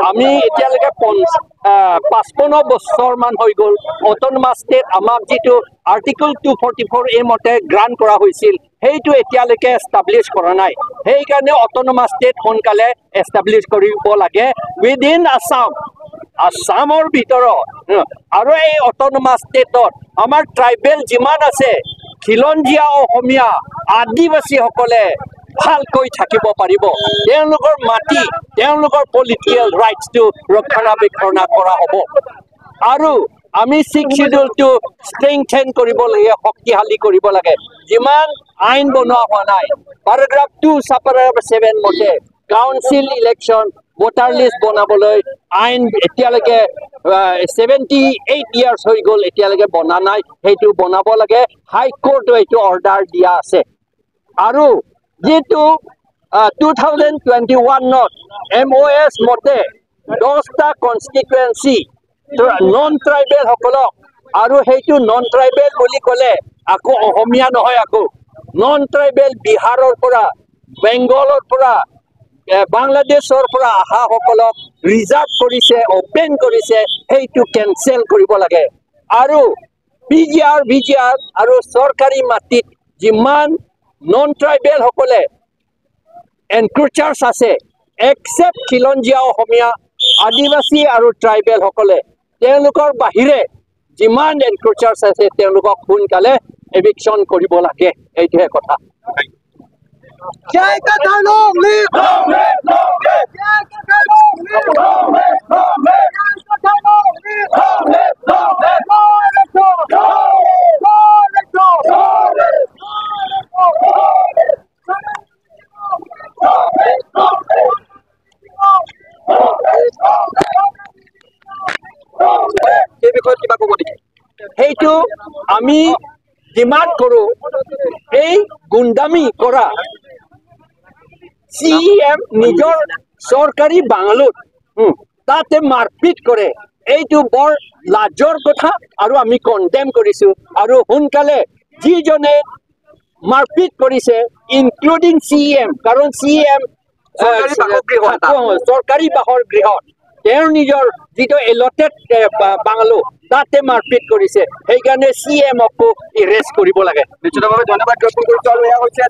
আমি এতিয়ালৈকে 55 বছৰমান হৈ গ'ল অট'নমাছ ষ্টেট আমাক যিটো আৰ্টিকল 244 এ মতে গ্ৰাণ্ট কৰা হৈছিল সেইটো এতিয়ালৈকে এষ্টাব্লিছ কৰা নাই। সেইকাৰণে অট'নমাছ ষ্টেট সোনকালে এষ্টাব্লিছ কৰিব লাগে উইদিন আছাম, আছামৰ ভিতৰত। আৰু এই অট'নমাছ ষ্টেটত আমাৰ ট্ৰাইবেল যিমান আছে, খিলঞ্জীয়া অসমীয়া আদিবাসীসকলে ভালকৈ থাকিব পাৰিব, তেওঁলোকৰ মাটি, তেওঁলোকৰ পলিটিকেল ৰাইটছটো ৰক্ষণাবেক্ষণ কৰা হ'ব। আৰু আমি ছিক্স চিডিউলটো ষ্ট্ৰেংথেন কৰিব লাগে, শক্তিশালী কৰিব লাগে। যিমান আইন বনোৱা হোৱা নাই, পেৰাগ্ৰাফ 2 সাব পেৰাগ্ৰাফ 7 মতে কাউন্সিল ইলেকশ্যন ভোটাৰ লিষ্ট বনাবলৈ আইন এতিয়ালৈকে 78 ইয়াৰ্ছ হৈ গ'ল, এতিয়ালৈকে বনা নাই, সেইটো বনাব লাগে। হাইকোৰ্টে এইটো অৰ্ডাৰ দিয়া আছে। আৰু যিটো 2021ত MOS মতে 10টা কনষ্টিটুৱেঞ্চি নন ট্ৰাইবেলসকলক, আৰু সেইটো নন ট্ৰাইবেল বুলি ক'লে আকৌ অসমীয়া নহয়, আকৌ নন ট্ৰাইবেল বিহাৰৰ পৰা, বেংগলৰ পৰা, বাংলাদেশৰ পৰা অহাসকলক ৰিজাৰ্ভ কৰিছে, অপেন কৰিছে, সেইটো কেনচেল কৰিব লাগে। আৰু PGR VGR আৰু চৰকাৰী মাটিত যিমান নন ট্ৰাইবেলসকলে এনক্ৰ'চাৰ্ছ আছে, একচেপ্ট খিলঞ্জীয়া অসমীয়া আদিবাসী আৰু ট্ৰাইবেলসকলে, তেওঁলোকৰ বাহিৰে যিমান এনক্ৰ'চাৰ্ছ আছে তেওঁলোকক সোনকালে এভিকশ্যন কৰিব লাগে। এইটোহে কথা। সেইটো আমি ডিমাণ্ড কৰোঁ। এই গুণ্ডামি কৰা CEM নিজৰ চৰকাৰী বাংলোত তাতে মাৰপিট কৰে, এইটো বৰ লাজৰ কথা আৰু আমি কণ্ডেম কৰিছোঁ। আৰু সোনকালে যিজনে মাৰপিট কৰিছে, ইনক্লুডিং CEM, কাৰণ CEM চৰকাৰী বাসগৃহত তেওঁৰ নিজৰ যিটো এলটেড বাংলো তাতে মাৰপিট কৰিছে, সেইকাৰণে CEMকো এৰেষ্ট কৰিব লাগে। নিশ্চিতভাৱে ধন্যবাদ জ্ঞাপন কৰিছোঁ। আৰু এয়া হৈছে